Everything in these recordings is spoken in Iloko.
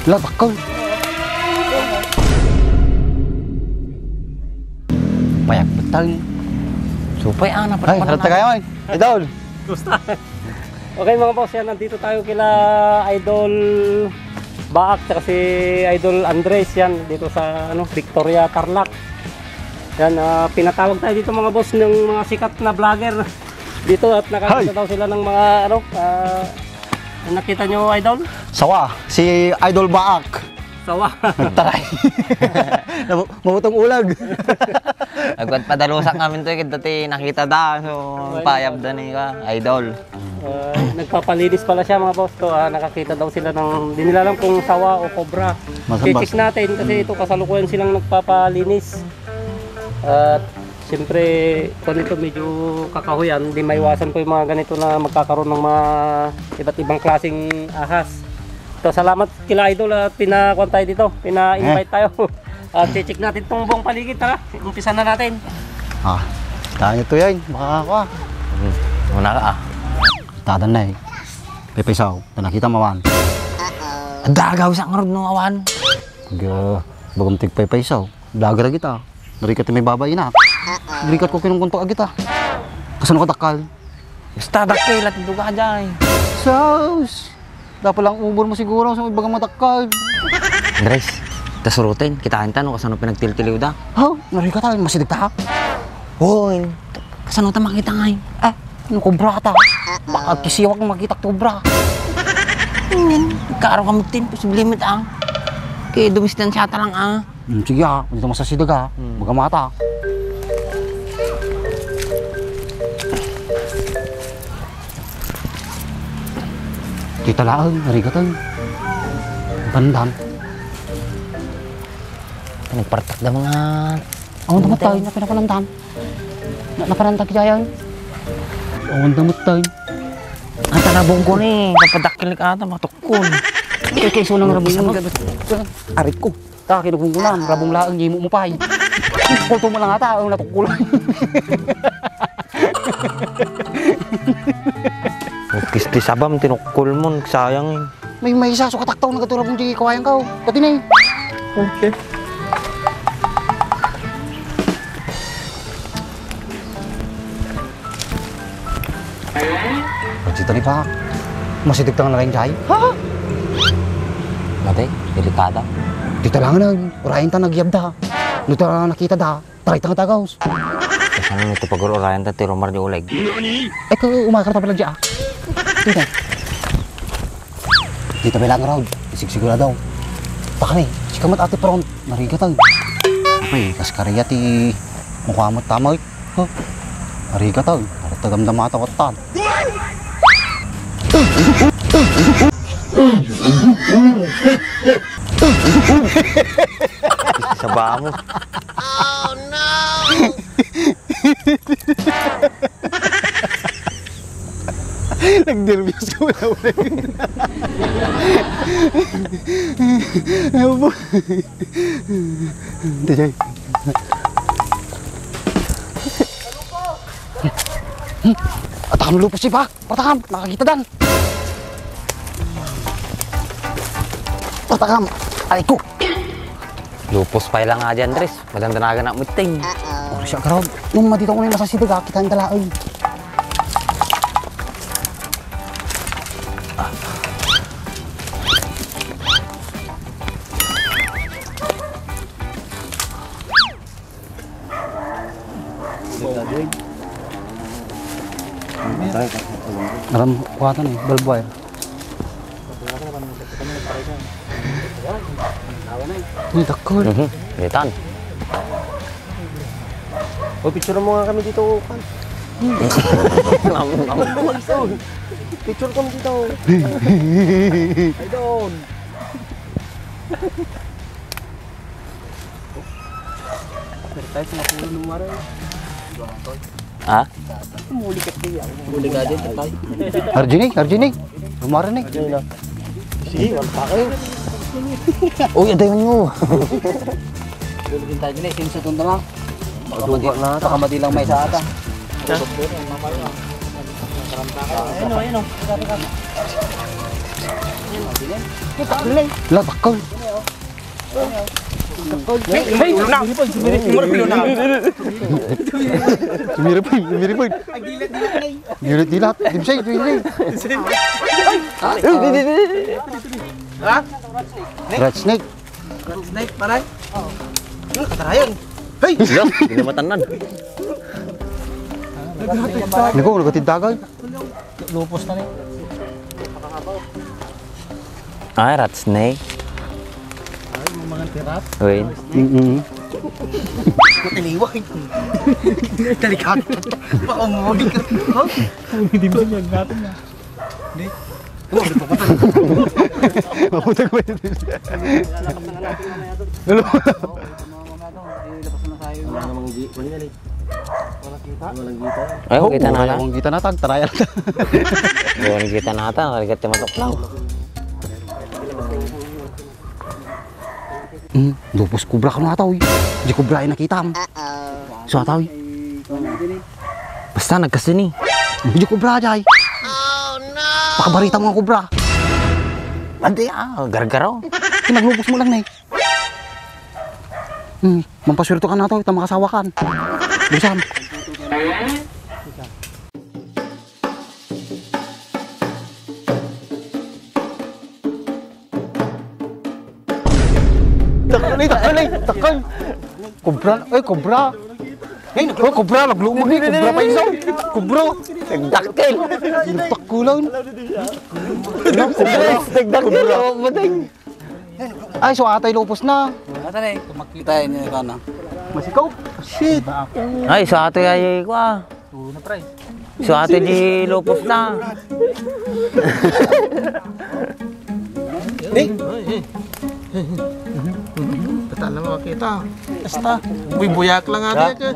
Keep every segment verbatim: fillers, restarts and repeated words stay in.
Latakal. Payak betal. Supay, ah, napat-, Ay, harap tayo, ay. Idol. Gusto. Okay, mga boss, yan, nandito tayo kila Idol Baak, tsaka si Idol Andres, yan, dito sa, ano, Victoria, Tarlac. Yan, ah, pinatawag tayo dito, mga boss, ng mga sikat na vlogger dito, at nakakita Hi! daw sila ng mga, ano, ah, nakita nyo, Idol? Sawa, si Idol Baak. Sawa. Nagtaray. Nabu-, mabutong ulag. Agwan padalusak ngamin to, eh, kadta ti nakita da. So, Okay. payab da ni ka, idol. Ah, nagpapalinis pala siya, mga boss. To, ah, nakakita daw sila ng, di nila alam kung sawa o kobra. Mas-, Check mas- natin kasi ito, kasalukuyan silang nagpapalinis. At siyempre, kung ito medyo kakahuyan, di maiwasan po yung mga ganito na magkakaroon ng mga iba't ibang klaseng ahas. So, salamat kila Idol at pinakuan tayo dito, pina-invite Eh. tayo. At check natin tong buong paligid, tara. Umpisa na natin. Ah, kaya nyo to yan. Baka ako ah. Hmm. Muna ka ah. Tadan na eh. Pepesaw. Ito nakita mo awan. Ang dagaw sa ngarod no awan. Ga, bagam tigpaypaysaw. Vlogger kita. Narikat may babayi na. Narikat ko kinungkunto agita. Kasano ka dakal? Basta dakkel at duga jay. Sus! Dapat lang umor mo siguro sa ibagang matakal. Andres, ta surutin, kitaan ta no kasano pinagtiltiliw da. Ha? Narikat tayo, masidig ta? Hoy, kasano ta makita ngay? Ah, ano ko brata? Baka kisiwag makita ko bra. Kaaro ka magtin, posible mit ang. Kaya dumistansya ta lang ah. Hmm, sige ah, dito masasidag ah. Hmm. Magamata. Kita laeng, narigatan. Pandan. Nagpartak da mga Awan da matay, na pinapanandan. Na, napanandan kita yan. Awan da matay. Ang tarabong ko ni, papadakil ka ata, matukon. Kaya kaya iso ng rabong Isa mo? Arik ko. Ta, kinugong ko na, ang rabong laeng, ngimo mo pay. Kulto mo lang ata, ang natukulan. Kisti sabam, tinukkol mo, sayang eh. May, may isa, sukataktaw, nagkaturabong di kawayan ka, oh. Pati na eh. Okay. Pagsi talipak, masidig ta nga nalaing jay. Ha? Mate, delikada. Di talangan na, urayan ta nagyab da. No ta nakita da, taray ta nga tagaws. Kasano nito pag-urayan ta, ti rumar di uleg? Eh, ko umakar ta pala dya. Dito. Dito pala ang road. Isigsigurado. Pakani, sikamat ate front. Narigatan. Apay, kas kariya ti mukha mo tamay. Huh? Narigatan. Arat tagamdama ta wattan. Sa ba mo? Nagnerbyos ko na ulit. Ano po? Dajay. Atakam lupos si Pak. Patakam, nakakita dan. Patakam, aray ko. Lupos pa lang nga dyan, Andres. Madandanagan na muting. Ora siya, garaw. Nung madito ko na yung masasidag, ah, kita yung dalaoy. Aram, kuwatan eh, barbed wire. Ni dakol. Mhm. Itan. O, picture mo nga kami dito, Kan. Picture kami dito. Ay, doon. Pero tayo sa napulo ng mare. Ha? Muli ka, tiya. Muli ka din, patay. Arjini, Arjini. Lumara ni. Sige, wala pa kayo. Uy, adayon mo. Dulu din tayo din eh, sinsa tong dala. Maduga na. Baka madilang may sa ata. Ayun o, ayun o. Latakon. Hey, hey, ulo na. Mura pilo na. Sumiripon, sumiripon. Dilat-dilat. Dimsay, dimsay. Ha? Red snake. Red snake, pare. Ano, katarayan? Hey! Hala, di na matannan. Nako, nagatidagan. Lupos na ni. Ay, rat snake. Ay, mga tirat. Wait. Mm-mm. Mataliwag. Delikado. Baka umuwi ka. Hindi mo siya gatong na. Hindi. Maputag mo yun. Hello. Wala namang gi-, wala yan eh. Walang kita? Walang kita. Ay, kita na lang. Walang kita na, tag, tarayan. Walang kita na ata, walang kita matuklaw. Hmm, lupos kobra kano ata, oy. Di kobra ay nakitam. So ata, oy. Basta nagkasini. Di kobra, jay. Pakabarita mo nga kobra. Adi, ah, gargaro. Kinaglupos mo lang, nay. Hmm, mampaswerte ka na to, ita makasawa kan. Bisan. Takal, eh, takal, eh, takal. Kobra, eh, kobra. Eh, nag-, oh, kobra, naglumog, eh, kobra pa iso. Kobra. Nagdakkel. Nagdakkel. Nagdakkel, oh, matay. Ay, so atay lupos na. Ata na eh, kung makita yun yung ano. Masikaw? Shit. Ay, so atay ay, kwa. So atay di lupos na. Hey. Bata na makakita. Basta. Uy, buyak lang ata ka.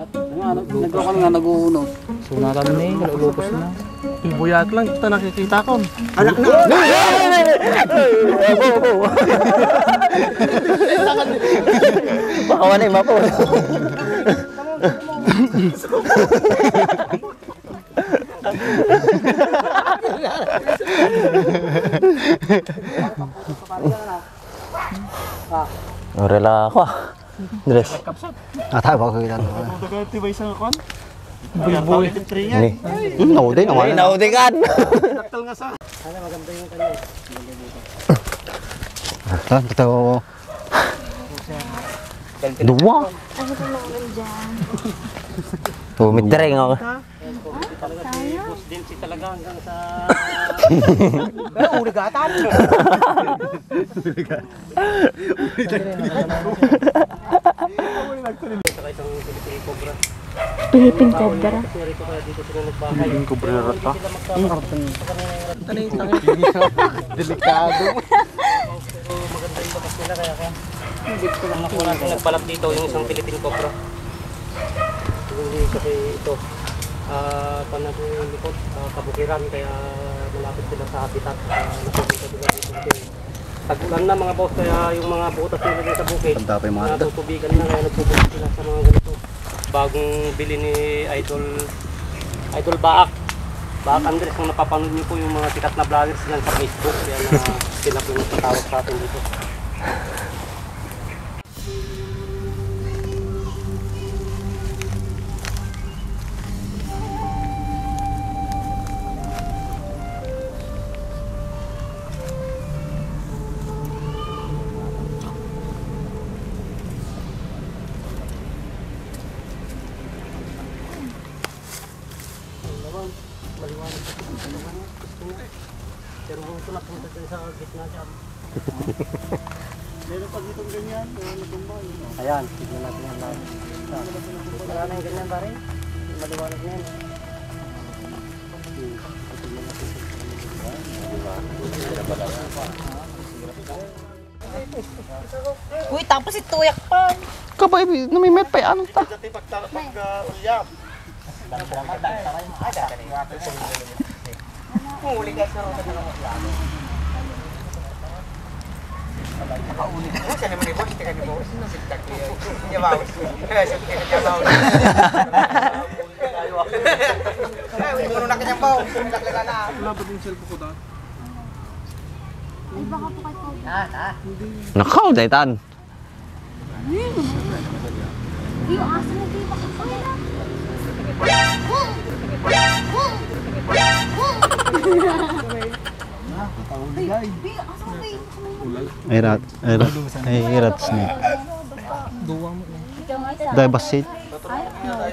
Nagkakan nga, nag-uunos. Sunatan ni, lupos na. Buyak lang, kita nakikita ko. Anak na! Baka wala yung mapo. Orela ako ah. Andres. Ata ba ko kita? Ito ka, ito ba isang kwan? Bulbul. Ni. Hmm, nauday naman. Ay, nauday kan. Daktal nga sa. Ah, ito. Dua. Ano ba naman dyan? Tumit na rin ako. Sayang. Boss Dempsey talaga hanggang sa... Pero uli gatan. Saka isang Philippine Cobra. Philippine Cobra. Kasi rito kaya dito sila nagbahay. Philippine Cobra na rata. Hindi sila magkaka-, Delikado. Pero maganda yung bakas nila, kaya kung, kung nakuha natin, nagpalat dito yung isang Philippine Cobra. Hindi kasi ito, ah, kung nasa likod, ah, kabukiran, kaya malapit sila sa habitat. Ah, napupunta sila dito kasi tag-ulan na, mga boss, kaya yung mga butas nila dito sa bukid, Tanda pa yung mga natutubigan na, kaya nagpupunta sila sa mga ganito. Bagong bili ni Idol, Idol Baak. Baak Andres, kung napapanood niyo po yung mga sikat na vloggers dyan sa Facebook, yan na sila po yung nagpatawag sa atin dito. Naman, maliwanag sa pagkakatawa niya. Pero kung ito napunta dyan sa gitna dyan. Meron pa ditong ganyan, eh, natumba, yun, oh. Ayan, tignan natin yan, pare. Wala na yung ganyan, pare. Maliwanag na yan. Uy, tapos ituyak pa. Kabay, namimit pa, ano ta? Dati pagta-, pag, ah, ulyam. Huli ka sa roda ng mga plano. Nakauli. Ano siya naman ni boss? Teka ni boss. Nagdag niya. Niya, boss. Kaya siya, teka niya, boss. Ay, uy, muna na kanyang, boss. Nagdakla na. Wala ba din cellphone ko daan? Nakaw, daytan. Yung aso mo, di ba? Ay, aso mo, di ba? Ay, rat. Ay, rat. Ay, rat snake. Dahil basit.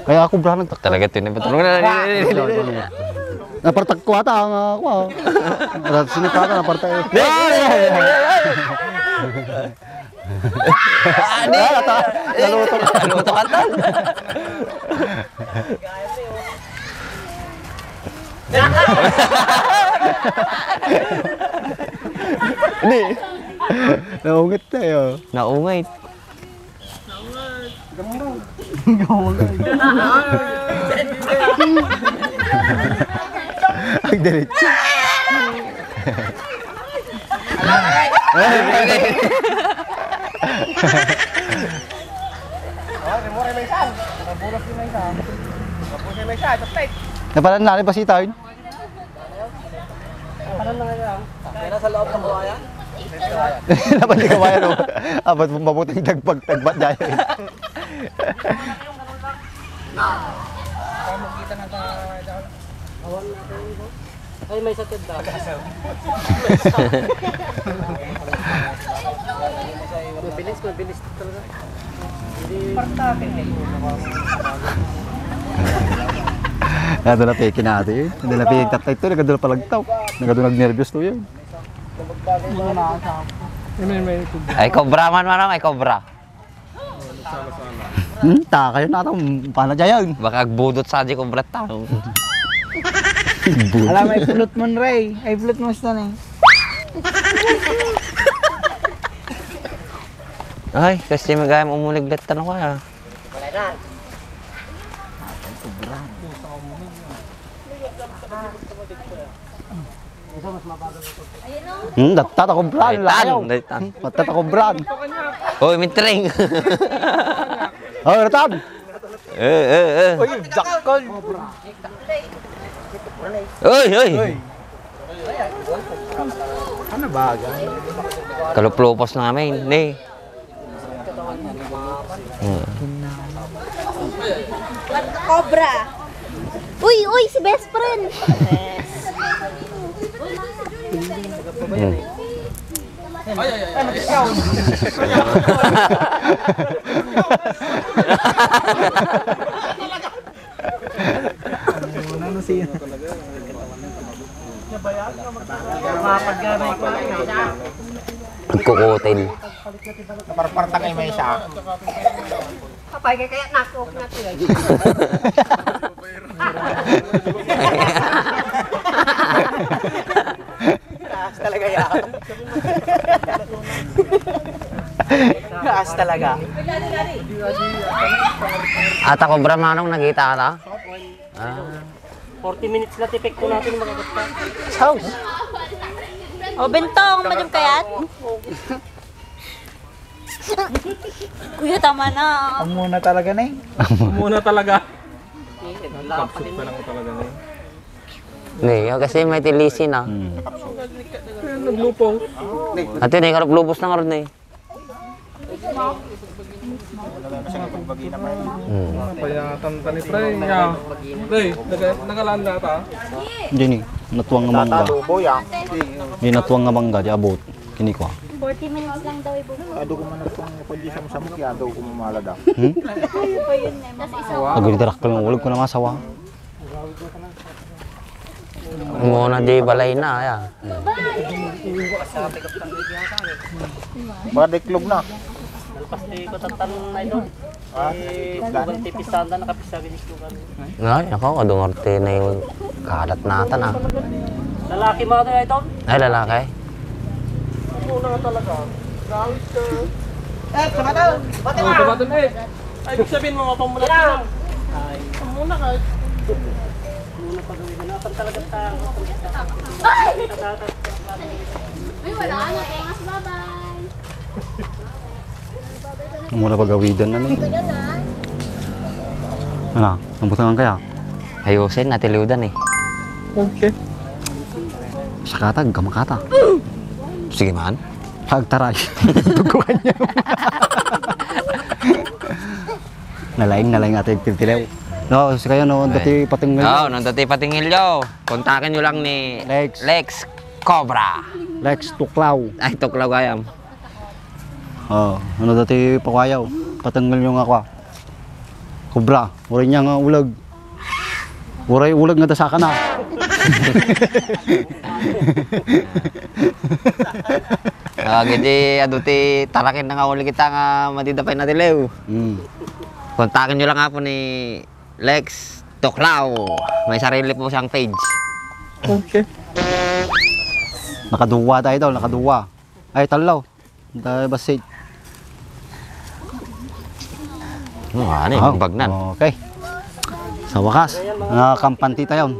Kaya ako, bra, nagtak- Talaga, tinipatulong na. Napartak ko ata ang, ah, kuha. Rat snake ata, napartak. Di! Ah, di! Ah, nata-, naluto. Naluto ka, tan. Di. Naungit tayo. Naungit. Ang diretso. Napalan na rin pa si Tawin. Kaya sa loob ng kawayan? Dapat di kawayan, no? Abat mo mabuting dagbag-, dagbat dyan. Ay, may sakit daw. Mabilis, mabilis talaga. Nado na peke natin. Hindi na peke tatay to. Nagado na palagtaw. Nagado nagnervyos to yun. Ay, cobra man, manong. Ay, cobra. Hmm, ta kayo na itong panadyayan. Baka agbudot sa di cobra ta. Alam, ay pulot mo, Ray. Ay pulot mo, Stan, eh. Ay, kasi magayam umulig datan ako, ah. Hmm, datta ta kobran, layo. Daytan, daytan. Datta ta kobran. Hoy, mitring. Oh, ratan. Eh, eh, eh. Uy, jackal. Oy, oy. Uy. Ano ba, ga? Kaluplupas namin, ni. Hmm. Cobra. Uy, uy, si best friend. Hmm. Ano, ano siya? Kukutin. Naparpartang ay may isa. Kapay kaya nakok na to, eh. Taas talaga yan. Taas talaga. Ata kobra manong nagita ata? Ah. Forty minutes na tipik po natin, mga kapatid. Sauce. O, Bentong, madam kayat? Kuya, tama na. Ang muna talaga na eh. Muna talaga. Kapsot pa lang talaga na eh. Ni, o, kasi may tilisi na. Hmm. Kaya naglupaw. Ate, ni, kalup-lubos na nga ron eh. Hmm. Payatan ta ni Pre, ya. Pre, naga-, nagalaan na ta? Hindi ni, natuang nga mangga. Hindi, natuang nga mangga, di abot. Kini ko. Forty minutes lang daw, ibu. Ado ko man natuang nga pwede sa samok, ya, ado ko mamala daw. Hmm? Ayun pa yun, eh, mama. Agad darakkel nga ulag ko na masawa. Muna di balay na, ya. Baliklog na. Malpas ti ko tatan na ito. Ha? Eh, bukan ti pistahan na, nakapistahan ni Sukan. Ay, ako, kadungor ti na yung kalat natan, ah. Lalaki mo ito, ito? Ay, lalaki. Ano na talaga? Gangster. Eh, tumatawag. Ba't Oh, tumatawag, eh. Ay, ibig sabihin, mga pamulat na. Ay. Muna ka. Muna pa gawin. Ano, saan talaga ta-, Ay, wala na. Thanks, bye-bye. Muna pagawidan na ni. Ano? Ang butangan kaya? Ayusin, natiliwdan eh. Okay. Sakatag, kamakata. Sige man. Pagtaray. Tuguan niya. Nalaing, nalaing ati agtiltilew. No, sikayo, no, dati patengngel. Oo, no, dati patengngel yo. Kontaken yo lang ni Lex. Lex Cobra. Lex Tuklaw. Ay, Tuklaw gayam. Oh, no, dati pakuayaw. Patengngel yo nga kua. Cobra, uray niya nga ulag. Uray ulag nga dasaka na. Ah, giti adu ti taraken na nga uli kita nga madida pay natilew. Hmm. Kontaken yo lang apo ni Lex Tuklaw. May sarili po siyang page. Okay. Nakaduwa tayo daw, nakaduwa. Ay, talo. Dahil basit. Oh, ano yung bagnan? Okay. Sa wakas, nakakampanti tayo.